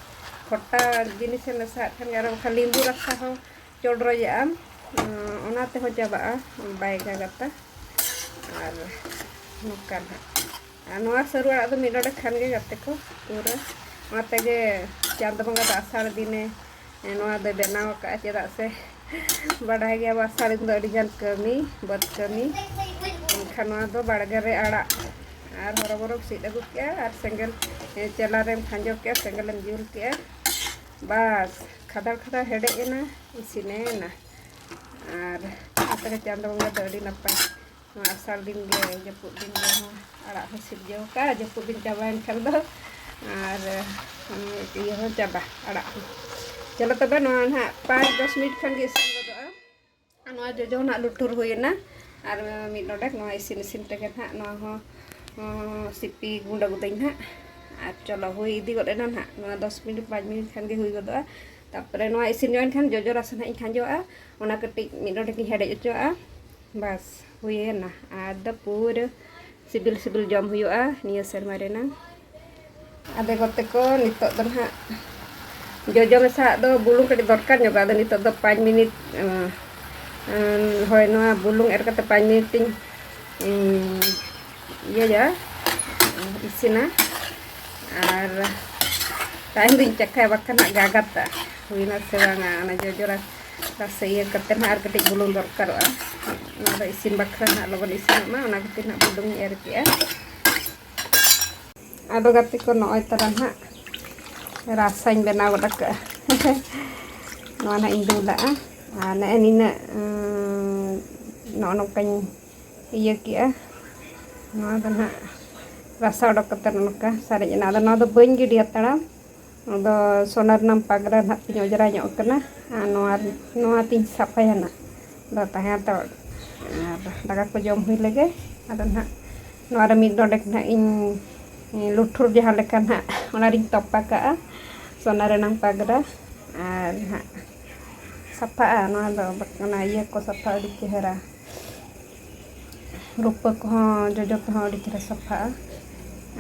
ᱠᱷᱚᱴᱟ ᱡᱤᱱᱤᱥᱮᱢ ᱢᱮᱥᱟᱣᱟᱜ ᱠᱷᱟᱱ ᱜᱮ, ᱟᱨ ᱵᱟᱠᱷᱟᱱ ᱞᱤᱢᱵᱩ ᱨᱟᱥᱟ ᱦᱚᱸ ᱪᱚᱰᱨᱚᱡᱟᱜᱼᱟᱢ, ᱚᱱᱟ ᱛᱮᱦᱚᱸ ᱪᱟᱵᱟᱜᱼᱟ, ᱵᱟᱭ ᱜᱟᱜᱟᱛᱟ᱾ ᱟᱨ ᱱᱚᱝᱠᱟ ᱱᱟᱦᱟᱜ᱾ ᱟᱨ ᱱᱚᱣᱟ ᱥᱟᱹᱨᱩ ᱟᱲᱟᱜ ᱫᱚ ᱢᱤᱫ ᱰᱚᱸᱰᱮᱠ ᱠᱷᱟᱱ ᱜᱮ ᱜᱟᱛᱮ ᱠᱚ ᱯᱩᱨᱟᱹ᱾ ᱚᱱᱟ ᱛᱮᱜᱮ ᱪᱟᱸᱫᱚ ᱵᱚᱸᱜᱟ ᱫᱚ ᱟᱥᱟᱲ ᱫᱤᱱᱮ, ᱮ, ᱱᱚᱣᱟ ᱫᱚᱭ ᱵᱮᱱᱟᱣ ᱟᱠᱟᱫᱼᱟ, ᱪᱮᱫᱟᱜ ᱥᱮ ᱵᱟᱰᱟᱭ ᱜᱮᱭᱟ ᱵᱚ ᱟᱥᱟᱲ ᱫᱤᱱ ᱫᱚ ᱟᱹᱰᱤ ᱜᱟᱱ ᱠᱟᱹᱢᱤ, ᱵᱟᱹᱫᱽ ᱠᱟᱹᱢᱤ᱾ ᱮᱱᱠᱷᱟᱱ ᱱᱚᱣᱟ ᱫᱚ ᱵᱟᱲᱜᱮ ᱨᱮ ᱟᱲᱟᱜ ᱟᱨ ᱦᱚᱨᱚ ᱵᱚᱨᱚ ᱥᱤᱫ ᱟᱹᱜᱩ ᱠᱮᱜᱼᱟ ᱟᱨ ᱥᱮᱸᱜᱮᱞ, ᱮ, ᱪᱮᱞᱟ ᱨᱮᱢ ᱠᱷᱟᱸᱡᱚ ᱠᱮᱜᱼᱟ, ᱥᱮᱸᱜᱮᱞᱮᱢ ᱡᱩᱞ ᱠᱮᱜᱼᱟ᱾ ᱵᱟᱥ, ᱠᱷᱟᱫᱟᱲ ᱠᱷᱟᱫᱟᱲ ᱦᱮᱰᱮᱡ ᱮᱱᱟ, ᱤᱥᱤᱱ ᱮᱱᱟ᱾ ᱟᱨ ᱚᱱᱟ ᱛᱮᱜᱮ ᱪᱟᱸᱫᱚ ᱵᱚᱸᱜᱟ ᱫᱚ ᱟᱹᱰᱤ ᱱᱟᱯᱟᱭ᱾ ᱱᱚᱣᱟ ᱟᱥᱟᱲ ᱫᱤᱱ ᱜᱮ, ᱡᱟᱹᱯᱩᱫ ᱫᱤᱱ ᱜᱮ ᱱᱚᱣᱟ ᱟᱲᱟᱜ ᱦᱚᱸ ᱥᱤᱨᱡᱟᱹᱣ ᱠᱟᱜᱼᱟ᱾ ᱡᱟᱹᱯᱩᱫ ᱫᱤᱱ ᱪᱟᱵᱟᱭᱮᱱ ᱠᱷᱟᱱ ᱫᱚ ᱟᱨ, ᱩᱸ, ᱤᱭᱟᱹ ᱦᱚᱸ ᱪᱟᱵᱟ, ᱟᱲᱟᱜ ᱦᱚᱸ᱾ ᱪᱚᱞᱚ ᱛᱚᱵᱮ, ᱱᱚᱣᱟ ᱱᱟᱦᱟᱜ ᱯᱟᱸᱪ ᱫᱚᱥ ᱢᱤᱱᱤᱴ ᱠᱷᱟᱱ ᱜᱮ ᱤᱥᱤᱱ ᱜᱚᱫᱚᱜᱼᱟ᱾ ᱟᱨ ᱱᱚᱣᱟ ᱡᱚᱡᱚ ᱱᱟᱦᱟᱜ ᱞᱩᱴᱩᱨ ᱦᱩᱭᱮᱱᱟ᱾ ᱟᱨ ᱢᱤᱫ ᱰᱚᱸᱰᱮᱠ ᱱᱚᱣᱟ ᱤᱥᱤᱱ ᱤᱥᱤᱱ ᱛᱮᱜᱮ ᱱᱟᱦᱟᱜ ᱱᱚᱣᱟ ᱦᱚᱸ, ᱦᱚᱸ ᱥᱤᱯᱤ ᱜᱩᱸᱰᱟᱹ ᱜᱚᱫᱟᱹᱧ ᱱᱟᱦᱟᱜ᱾ ᱟᱨ ᱪᱚᱞᱚ, ᱦᱩᱭ ᱤᱫᱤ ᱜᱚᱫ ᱮᱱᱟ ᱱᱟᱦᱟᱜ᱾ ᱱᱚᱣᱟ ᱫᱚᱥ ᱢᱤᱱᱤᱴ, ᱯᱟᱸᱪ ᱢᱤᱱᱤᱴ ᱠᱷᱟᱱ ᱜᱮ ᱦᱩᱭ ᱜᱚᱫᱚᱜᱼᱟ᱾ ᱛᱟᱨᱯᱚᱨᱮ ᱱᱚᱣᱟ ᱤᱥᱤᱱ ᱧᱚᱜ ᱮᱱ ᱠᱷᱟᱱ ᱡᱚᱡᱚ ᱨᱟᱥᱮ ᱱᱟᱦᱟᱜ ᱤᱧ ᱠᱷᱟᱸᱡᱚᱣᱟᱜᱼᱟ᱾ ᱚᱱᱟ ᱠᱟᱹᱴᱤᱡ ᱢᱤᱫ ᱰᱚᱸᱰᱮᱠ ᱤᱧ ᱦᱮᱰᱮᱡ ᱦᱚᱪᱚᱣᱟᱜᱼᱟ᱾ ᱵᱟᱥ, ᱦᱩᱭᱮᱱᱟ᱾ ᱟᱫᱚ ᱯᱩᱨᱟᱹ ᱥᱤᱵᱤᱞ ᱥᱤᱵᱤᱞ ᱡᱚᱢ ᱦᱩᱭᱩᱜᱼᱟ ᱱᱤᱭᱟᱹ ᱥᱮᱨᱢᱟ ᱨᱮᱱᱟᱝ᱾ ᱟᱫᱚ ᱜᱟᱛᱮ ᱠᱚ, ᱱᱤᱛᱚᱜ ᱫᱚ ᱱᱟᱦᱟᱜ ᱡᱚᱡᱚ ᱢᱮᱥᱟᱣᱟᱜ ᱫᱚ ᱵᱩᱞᱩᱝ ᱠᱟᱹᱴᱤᱡ ᱫᱚᱨᱠᱟᱨ ᱧᱚᱜᱚᱜᱼᱟ᱾ ᱟᱫᱚ ᱱᱤᱛᱚᱜ ᱫᱚ ᱯᱟᱸᱪ ᱢᱤᱱᱤᱴ, ᱮᱸ, ᱮᱸ, ᱦᱳᱭ, ᱱᱚᱣᱟ ᱵᱩᱞᱩᱝ ᱮᱨ ᱠᱟᱛᱮ ᱯᱟᱸᱪ ᱢᱤᱱᱤᱴ ᱤᱧ, ᱤᱧ ᱤᱭᱟᱹᱭᱟ, ᱤᱥᱤᱱᱟ᱾ ᱟᱨ ᱛᱟᱭᱚᱢ ᱫᱚᱧ ᱪᱟᱠᱷᱟᱭᱟ, ᱵᱟᱠᱷᱟᱱ ᱦᱟᱸᱜ ᱜᱟᱜᱟᱛᱟ ᱦᱩᱭᱱᱟ ᱥᱮ ᱵᱟᱝᱟ᱾ ᱚᱱᱟ ᱡᱚᱡᱚ ᱨᱟᱥᱮ ᱤᱭᱟᱹ ᱠᱟᱛᱮ ᱦᱟᱸᱜ ᱟᱨ ᱠᱟᱹᱴᱤᱡ ᱵᱩᱞᱩᱝ ᱫᱚᱨᱠᱟᱨᱚᱜᱼᱟ᱾ ᱚᱱᱟ ᱫᱚ ᱤᱥᱤᱱ ᱵᱟᱠᱷᱨᱟ ᱦᱟᱸᱜ ᱞᱚᱜᱚᱱ ᱤᱥᱤᱱᱚᱜ ᱢᱟ, ᱚᱱᱟ ᱠᱷᱟᱹᱛᱤᱨ ᱦᱟᱸᱜ ᱵᱩᱞᱩᱝ ᱤᱧ ᱮᱨ ᱠᱮᱜᱼᱟ᱾ ᱟᱫᱚ ᱜᱟᱛᱮ ᱠᱚ, ᱱᱚᱜᱼᱚᱭ ᱛᱟᱨᱟ ᱱᱟᱦᱟᱜ ᱨᱟᱥᱟᱧ ᱵᱮᱱᱟᱣ ᱜᱚᱫ ᱟᱠᱟᱫᱼᱟ᱾ ᱱᱚᱣᱟ ᱱᱟᱦᱟᱜ ᱤᱧ ᱫᱩᱞᱟᱜᱼᱟ᱾ ᱟᱨ ᱱᱮᱜᱼᱮ ᱱᱤᱱᱟᱹᱜ ᱱᱚᱜᱼᱚ ᱱᱚᱝᱠᱟᱧ ᱤᱭᱟᱹ ᱠᱮᱜᱼᱟ᱾ ᱱᱚᱣᱟ ᱫᱚ ᱱᱟᱦᱟᱜ ᱨᱟᱥᱟ ᱚᱰᱚᱠ ᱠᱟᱛᱮ ᱱᱚᱝᱠᱟ ᱥᱟᱨᱮᱡ ᱮᱱᱟ᱾ ᱟᱫᱚ ᱱᱚᱣᱟ ᱫᱚ ᱵᱟᱹᱧ ᱜᱤᱰᱤ ᱦᱟᱛᱟᱲᱟ᱾ ᱟᱫᱚ ᱥᱚᱱᱟ ᱨᱮᱱᱟᱜ ᱯᱟᱜᱽᱨᱟ ᱱᱟᱦᱟᱜ ᱛᱤᱧ ᱚᱸᱡᱽᱨᱟ ᱧᱚᱜ ᱠᱟᱱᱟ᱾ ᱟᱨ ᱱᱚᱣᱟ ᱱᱚᱣᱟ ᱛᱤᱧ ᱥᱟᱯᱷᱟᱭᱟ ᱱᱟᱜ᱾ ᱫᱚ ᱛᱟᱦᱮᱸ ᱦᱟᱛᱟᱲ᱾ ᱟᱨ ᱫᱟᱠᱟ ᱠᱚ ᱡᱚᱢ ᱦᱩᱭ ᱞᱮᱜᱮ᱾ ᱟᱫᱚ ᱱᱟᱦᱟᱜ ᱱᱚᱣᱟ ᱨᱮ ᱢᱤᱫ ᱰᱚᱸᱰᱮᱠ ᱱᱟᱦᱟᱜ ᱤᱧ ᱞᱩᱴᱷᱩᱨ ᱡᱟᱦᱟᱸ ᱞᱮᱠᱟ ᱱᱟᱦᱟᱜ ᱚᱱᱟ ᱨᱤᱧ ᱛᱚᱯᱟ ᱠᱟᱜᱼᱟ ᱥᱚᱱᱟ ᱨᱮᱱᱟᱜ ᱯᱟᱜᱽᱨᱟ᱾ ᱟᱨ ᱱᱟᱦᱟᱜ ᱥᱟᱯᱷᱟᱜᱼᱟ᱾ ᱱᱚᱣᱟ ᱫᱚ ᱚᱱᱟ ᱤᱭᱟᱹ ᱠᱚ ᱥᱟᱯᱷᱟ ᱟᱹᱰᱤ ᱪᱮᱦᱨᱟ᱾ ᱨᱩᱯᱟᱹ ᱠᱚᱦᱚᱸ ᱡᱚᱡᱚ ᱛᱮᱦᱚᱸ ᱟᱹᱰᱤ ᱪᱮᱦᱨᱟ ᱥᱟᱯᱷᱟᱜᱼᱟ᱾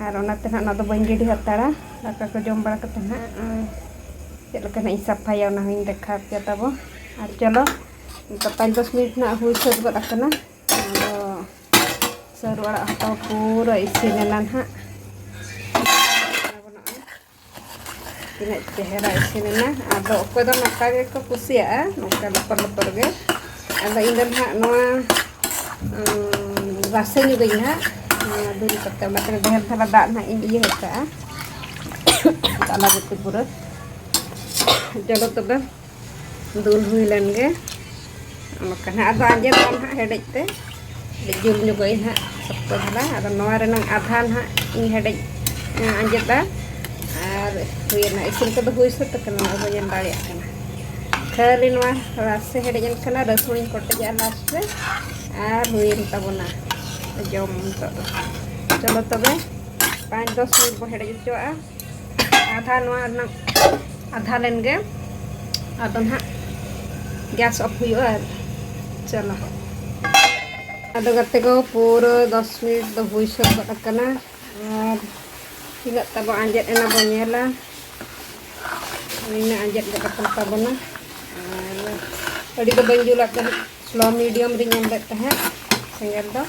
ᱟᱨ ᱚᱱᱟᱛᱮ ᱱᱟᱦᱟᱜ ᱱᱚᱣᱟ ᱫᱚ ᱵᱟᱹᱧ ᱜᱤᱰᱤ ᱦᱟᱛᱟᱲᱟ᱾ ᱫᱟᱠᱟ ᱠᱚ ᱡᱚᱢ ᱵᱟᱲᱟ ᱠᱟᱛᱮ ᱱᱟᱦᱟᱜ ᱪᱮᱫ ᱞᱮᱠᱟ ᱱᱟᱦᱟᱜ ᱤᱧ ᱥᱟᱯᱷᱟᱭᱟ ᱚᱱᱟ ᱦᱚᱸᱧ ᱫᱮᱠᱷᱟᱣ ᱯᱮᱭᱟ ᱛᱟᱵᱚ᱾ ᱟᱨ ᱪᱚᱞᱚ, ᱱᱤᱛᱚᱜ ᱯᱟᱸᱪ ᱫᱚᱥ ᱢᱤᱱᱤᱴ ᱱᱟᱦᱟᱜ ᱦᱩᱭ ᱥᱟᱹᱛ ᱜᱚᱫ ᱟᱠᱟᱱᱟ᱾ ᱟᱫᱚ ᱥᱟᱹᱨᱩ ᱟᱲᱟᱜ ᱦᱚᱸ ᱯᱩᱨᱟᱹ ᱤᱥᱤᱱ ᱮᱱᱟ ᱱᱟᱦᱟᱜ᱾ ᱛᱤᱱᱟᱹᱜ ᱪᱮᱦᱨᱟ ᱤᱥᱤᱱ ᱮᱱᱟ᱾ ᱟᱫᱚ ᱚᱠᱚᱭ ᱫᱚ ᱱᱚᱝᱠᱟ ᱜᱮᱠᱚ ᱠᱩᱥᱤᱭᱟᱜᱼᱟ, ᱱᱚᱝᱠᱟ ᱞᱚᱯᱚᱨ ᱞᱚᱯᱚᱨ ᱜᱮ᱾ ᱟᱫᱚ ᱤᱧ ᱫᱚ ᱱᱟᱦᱟᱜ ᱱᱚᱣᱟ, ᱩᱸ, ᱨᱟᱥᱮ ᱧᱚᱜᱟᱹᱧ ᱱᱟᱦᱟᱜ, ᱱᱚᱣᱟ ᱫᱩᱞ ᱠᱟᱛᱮ, ᱚᱱᱟ ᱛᱮ ᱰᱷᱮᱨ ᱫᱷᱟᱨᱟ ᱫᱟᱜ ᱱᱟᱦᱟᱜ ᱤᱧ ᱤᱭᱟᱹ ᱟᱠᱟᱜᱼᱟ, ᱛᱟᱞᱟ ᱜᱩᱴᱤ ᱯᱩᱨᱟᱹ᱾ ᱪᱚᱞᱚ ᱛᱚᱵᱮ, ᱫᱩᱞ ᱦᱩᱭ ᱞᱮᱱ ᱜᱮ᱾ ᱚᱱᱠᱟ ᱱᱟᱦᱟᱜ ᱟᱫᱚ ᱟᱸᱡᱮᱫᱚᱜᱼᱟ ᱱᱟᱦᱟᱜ ᱦᱮᱰᱮᱡ ᱛᱮ᱾ ᱠᱟᱹᱴᱤᱡ ᱡᱩᱞ ᱧᱚᱜᱚᱜ ᱟᱹᱧ ᱱᱟᱦᱟᱜ, ᱥᱚᱠᱛᱚ ᱫᱷᱟᱨᱟ᱾ ᱟᱫᱚ ᱱᱚᱣᱟ ᱨᱮᱱᱟᱝ ᱟᱫᱷᱟ ᱱᱟᱦᱟᱜ ᱤᱧ ᱦᱮᱰᱮᱡ, ᱮᱸ, ᱟᱸᱡᱮᱫᱟ᱾ ᱟᱨ ᱦᱩᱭᱮᱱᱟ, ᱤᱥᱤᱱ ᱠᱚᱫᱚ ᱦᱩᱭ ᱥᱟᱹᱛ ᱟᱠᱟᱱᱟ, ᱱᱚᱜᱼᱚᱭ ᱵᱚᱱ ᱧᱮᱞ ᱫᱟᱲᱮᱭᱟᱜ ᱠᱟᱱᱟ᱾ ᱠᱷᱟᱹᱞᱤ ᱱᱚᱣᱟ ᱨᱟᱥᱮ ᱦᱮᱰᱮᱡ ᱮᱱ ᱠᱷᱟᱱ ᱨᱟᱹᱥᱩᱱ ᱤᱧ ᱠᱚᱴᱮᱡᱟᱜᱼᱟ ᱞᱟᱥᱴ ᱨᱮ, ᱟᱨ ᱦᱩᱭᱮᱱ ᱛᱟᱵᱚᱱᱟ ᱡᱚᱢ ᱱᱤᱛᱚᱜ ᱫᱚ᱾ ᱪᱚᱞᱚ ᱛᱚᱵᱮ, ᱯᱟᱸᱪ ᱫᱚᱥ ᱢᱤᱱᱤᱴ ᱵᱚ ᱦᱮᱰᱮᱡ ᱦᱚᱪᱚᱣᱟᱜᱼᱟ᱾ ᱟᱫᱷᱟ ᱱᱚᱣᱟ ᱨᱮᱱᱟᱜ ᱟᱫᱷᱟ ᱞᱮᱱ ᱜᱮ, ᱟᱫᱚ ᱱᱟᱦᱟᱜ ᱜᱮᱥ ᱚᱯᱷ ᱦᱩᱭᱩᱜᱼᱟ᱾ ᱟᱨ ᱪᱚᱞᱚ, ᱟᱫᱚ ᱜᱟᱛᱮ ᱠᱚ, ᱯᱩᱨᱟᱹ ᱫᱚᱥ ᱢᱤᱱᱤᱴ ᱫᱚ ᱦᱩᱭ ᱥᱟᱹᱛ ᱜᱚᱫ ᱟᱠᱟᱱᱟ᱾ ᱟᱨ ᱛᱤᱱᱟᱹᱜ ᱛᱟᱵᱚ ᱟᱸᱡᱮᱫ ᱮᱱᱟ ᱵᱚ ᱧᱮᱞᱟ᱾ ᱱᱤᱱᱟᱹᱜ ᱟᱸᱡᱮᱫ ᱜᱚᱫ ᱟᱠᱟᱱ ᱛᱟᱵᱚᱱᱟ᱾ ᱟᱨ ᱟᱹᱰᱤ ᱫᱚ ᱵᱟᱹᱧ ᱡᱩᱞ ᱟᱠᱟᱫ, ᱥᱞᱳ ᱢᱤᱰᱤᱭᱟᱢ ᱨᱤᱧ ᱮᱢ ᱞᱮᱫ ᱛᱟᱦᱮᱸᱫ ᱥᱮᱸᱜᱮᱞ ᱫᱚ᱾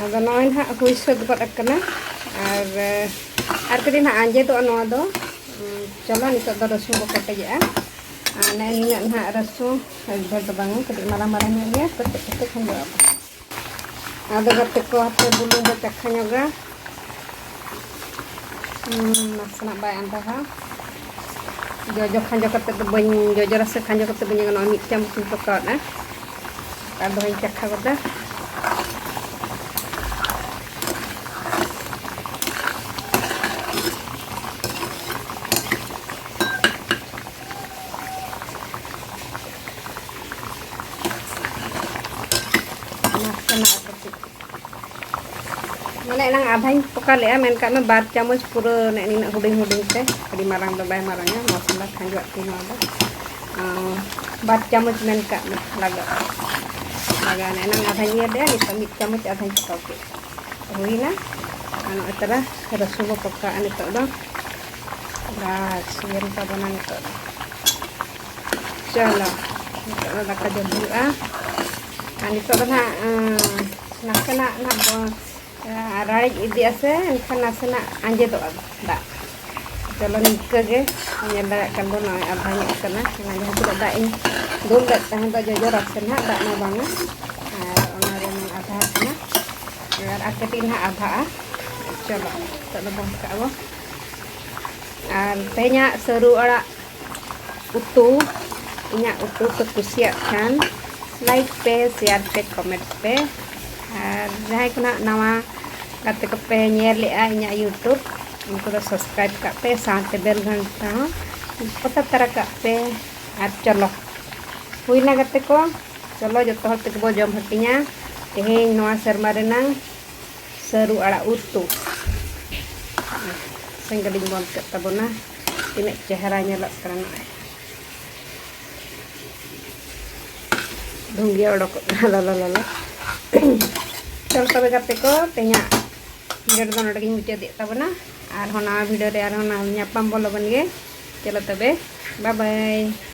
ᱟᱫᱚ ᱱᱚᱜᱼᱚᱭ ᱱᱟᱦᱟᱜ ᱦᱩᱭ ᱥᱟᱹᱛ ᱜᱚᱫ ᱟᱠᱟᱱᱟ᱾ ᱟᱨ, ᱟᱨ ᱠᱟᱹᱴᱤᱡ ᱱᱟᱦᱟᱜ ᱟᱸᱡᱮᱫᱚᱜᱼᱟ ᱱᱚᱣᱟ ᱫᱚ᱾ ᱪᱚᱞᱚ, ᱱᱤᱛᱚᱜ ᱫᱚ ᱨᱟᱹᱥᱩᱱ ᱵᱚ ᱠᱚᱴᱮᱡᱮᱜᱼᱟ᱾ ᱟᱨ ᱱᱮᱜᱼᱮ ᱱᱤᱱᱟᱹᱜ ᱱᱟᱦᱟᱜ ᱨᱟᱹᱥᱩᱱ, ᱟᱹᱰᱤ ᱰᱷᱮᱨ ᱫᱚ ᱵᱟᱝᱟ, ᱠᱟᱹᱴᱤᱡ ᱢᱟᱨᱟᱝ ᱢᱟᱨᱟᱝ ᱧᱚᱜ ᱜᱮᱭᱟ, ᱠᱟᱹᱴᱤᱡ ᱠᱟᱹᱴᱤᱡ ᱠᱷᱟᱱ ᱫᱚ ᱟᱫᱚ ᱜᱟᱛᱮ ᱠᱚ, ᱦᱟᱯᱮ ᱵᱩᱞᱩᱝ ᱫᱚ ᱪᱟᱠᱷᱟ ᱧᱚᱜᱟ᱾ ᱦᱩᱸ, ᱱᱟᱥᱮᱱᱟᱜ ᱵᱟᱭ ᱟᱸᱫᱟᱜᱟ᱾ ᱡᱚᱡᱚ ᱠᱷᱟᱸᱡᱚ ᱠᱟᱛᱮ ᱫᱚ ᱵᱟᱹᱧ, ᱡᱚᱡᱚ ᱨᱟᱥᱮ ᱠᱷᱟᱸᱡᱚ ᱠᱟᱛᱮ ᱵᱟᱹᱧ ᱜᱟᱱᱚᱜᱼᱟ, ᱢᱤᱫ ᱪᱟᱢᱚᱪ ᱤᱧ ᱯᱚᱠᱟᱣᱟᱫᱼᱟ᱾ ᱟᱨ ᱫᱚᱦᱚᱧ ᱪᱟᱠᱷᱟ ᱜᱚᱫᱟ᱾ ᱱᱟᱥᱮᱱᱟᱜ ᱠᱟᱹᱴᱤᱡ, ᱢᱟᱱᱮ ᱮᱱᱟᱝ ᱟᱫᱷᱟᱧ ᱯᱚᱠᱟ ᱞᱮᱜᱼᱟ, ᱢᱮᱱ ᱠᱟᱜ ᱢᱮ ᱵᱟᱨ ᱪᱟᱢᱚᱪ ᱯᱩᱨᱟᱹ ᱱᱮᱜᱼᱮ ᱱᱤᱱᱟᱹᱜ ᱦᱩᱰᱤᱧ ᱦᱩᱰᱤᱧ ᱛᱮ, ᱟᱹᱰᱤ ᱢᱟᱨᱟᱝ ᱫᱚ ᱵᱟᱭ ᱢᱟᱨᱟᱝᱟ, ᱢᱚᱥᱞᱟ ᱠᱷᱟᱸᱡᱚᱣᱟᱜ ᱛᱤᱧ ᱱᱚᱣᱟ ᱫᱚ᱾ ᱟᱸ, ᱵᱟᱨ ᱪᱟᱢᱚᱪ ᱢᱮᱱ ᱠᱟᱜ ᱢᱮ ᱞᱟᱜᱟᱜᱼᱟ᱾ ᱞᱟᱜᱟᱣ ᱮᱱᱟ, ᱮᱱᱟᱝ ᱟᱫᱷᱟᱧ ᱤᱭᱟᱹ ᱞᱮᱜᱼᱟ, ᱱᱤᱛᱚᱜ ᱢᱤᱫ ᱪᱟᱢᱚᱪ ᱟᱫᱷᱟᱧ ᱯᱚᱠᱟᱣ ᱠᱮᱫ᱾ ᱦᱩᱭᱱᱟ᱾ ᱟᱨ ᱱᱚᱜᱼᱚᱭ ᱛᱟᱨᱟ ᱨᱟᱹᱥᱩᱱ ᱵᱚ ᱯᱚᱠᱟᱜᱼᱟ ᱱᱤᱛᱚᱜ ᱫᱚ᱾ ᱵᱟᱥ, ᱦᱩᱭᱮᱱ ᱛᱟᱵᱚᱱᱟ ᱱᱤᱛᱚᱜ ᱫᱚ᱾ ᱪᱚᱞᱚ, ᱱᱤᱛᱚᱜ ᱫᱚ ᱫᱟᱠᱟ ᱡᱚᱢ ᱦᱩᱭᱩᱜᱼᱟ᱾ ᱟᱨ ᱱᱤᱛᱚᱜ ᱫᱚ ᱱᱟᱦᱟᱜ, ᱟᱸ, ᱱᱟᱥᱮᱱᱟᱜ ᱱᱟᱦᱟᱜ ᱵᱚ-, ᱟᱸ, ᱨᱟᱲᱮᱡ ᱤᱫᱤᱜᱼᱟ ᱥᱮ, ᱮᱱᱠᱷᱟᱱ ᱱᱟᱥᱮᱱᱟᱜ ᱟᱸᱡᱮᱫᱚᱜᱼᱟ ᱫᱟᱜ᱾ ᱪᱚᱞᱚ, ᱱᱤᱝᱠᱟᱹ ᱜᱮ ᱧᱮᱞ ᱫᱟᱲᱮᱭᱟᱜ ᱠᱟᱱ ᱵᱚᱱ, ᱱᱚᱜᱼᱚᱭ ᱟᱫᱷᱟ ᱧᱚᱜ ᱠᱟᱱᱟ᱾ ᱚᱱᱟ ᱡᱟᱦᱟᱸ ᱛᱤᱱᱟᱹᱜ ᱫᱟᱜ ᱤᱧ ᱫᱩᱞ ᱞᱮᱫ ᱛᱟᱦᱮᱸ ᱫᱚ ᱡᱚᱡᱚ ᱨᱟᱥᱮ ᱱᱟᱦᱟᱜ, ᱫᱟᱜ ᱢᱟ ᱵᱟᱝᱟ, ᱟᱨ ᱚᱱᱟ ᱨᱮ ᱱᱚᱣᱟ ᱟᱫᱷᱟ ᱠᱟᱱᱟ᱾ ᱟᱨ, ᱟᱨ ᱠᱟᱹᱴᱤᱡ ᱱᱟᱦᱟᱜ ᱟᱫᱷᱟᱜᱼᱟ᱾ ᱪᱚᱞᱚ, ᱱᱤᱛᱚᱜ ᱫᱚ ᱵᱚᱱᱫᱽ ᱠᱟᱜᱼᱟ ᱵᱚ᱾ ᱟᱨ ᱛᱮᱦᱮᱧᱟᱜ ᱥᱟᱹᱨᱩ ᱟᱲᱟᱜ ᱩᱛᱩ, ᱤᱧᱟᱹᱜ ᱩᱛᱩ ᱯᱮ ᱠᱩᱥᱤᱭᱟᱜ ᱠᱷᱟᱱ, like ᱯᱮ, share ᱯᱮ, comment ᱯᱮ᱾ ᱟᱨ ᱡᱟᱦᱟᱸᱭ ᱠᱚ ᱱᱟᱦᱟᱜ ᱱᱟᱣᱟ ᱜᱟᱛᱮ ᱠᱚᱯᱮ ᱧᱮᱞᱮᱜᱼᱟ ᱤᱧᱟᱹᱜ YouTube, ᱩᱱᱠᱩ ᱫᱚ subscribe ᱠᱟᱜ ᱯᱮ, ᱥᱟᱶᱛᱮ bell ᱜᱷᱚᱱᱴᱟ ᱦᱚᱸ ᱚᱛᱟ ᱛᱟᱨᱟ ᱠᱟᱜ ᱯᱮ᱾ ᱟᱨ ᱪᱚᱞᱚ, ᱦᱩᱭᱱᱟ ᱜᱟᱛᱮ ᱠᱚ, ᱪᱚᱞᱚ ᱡᱚᱛᱚ ᱦᱚᱲ ᱛᱮᱜᱮ ᱵᱚ ᱡᱚᱢ ᱦᱟᱹᱴᱤᱧᱟ ᱛᱮᱦᱮᱧ ᱱᱚᱣᱟ ᱥᱮᱨᱢᱟ ᱨᱮᱱᱟᱝ ᱥᱟᱹᱨᱩ ᱟᱲᱟᱜ ᱩᱛᱩ᱾ ᱥᱮᱸᱜᱮᱞᱤᱧ ᱵᱚᱱᱫᱽ ᱠᱮᱫ ᱛᱟᱵᱚᱱᱟ᱾ ᱛᱤᱱᱟᱹᱜ ᱪᱮᱦᱨᱟ ᱧᱮᱞᱚᱜ ᱠᱟᱱᱟ ᱱᱚᱜᱼᱚᱭ᱾ ᱫᱷᱩᱝᱜᱤᱭᱟᱹ ᱚᱰᱚᱠᱚᱜ ᱠᱟᱱᱟ, ᱞᱚᱞᱚ ᱞᱚᱞᱚ᱾ ᱪᱚᱞ ᱛᱚᱵᱮ ᱜᱟᱛᱮ ᱠᱚ, ᱛᱮᱦᱮᱧᱟᱜ video ᱫᱚ ᱱᱚᱰᱮ ᱜᱤᱧ ᱢᱩᱪᱟᱹᱫᱮᱫ ᱛᱟᱵᱚᱱᱟ᱾ ᱟᱨᱦᱚᱸ ᱱᱟᱣᱟ video ᱨᱮ ᱟᱨᱦᱚᱸ ᱱᱟᱣᱟ ᱧᱟᱯᱟᱢ ᱵᱚᱱ ᱞᱚᱜᱚᱱ ᱜᱮ᱾ ᱪᱚᱞᱚ ᱛᱚᱵᱮ, bye bye᱾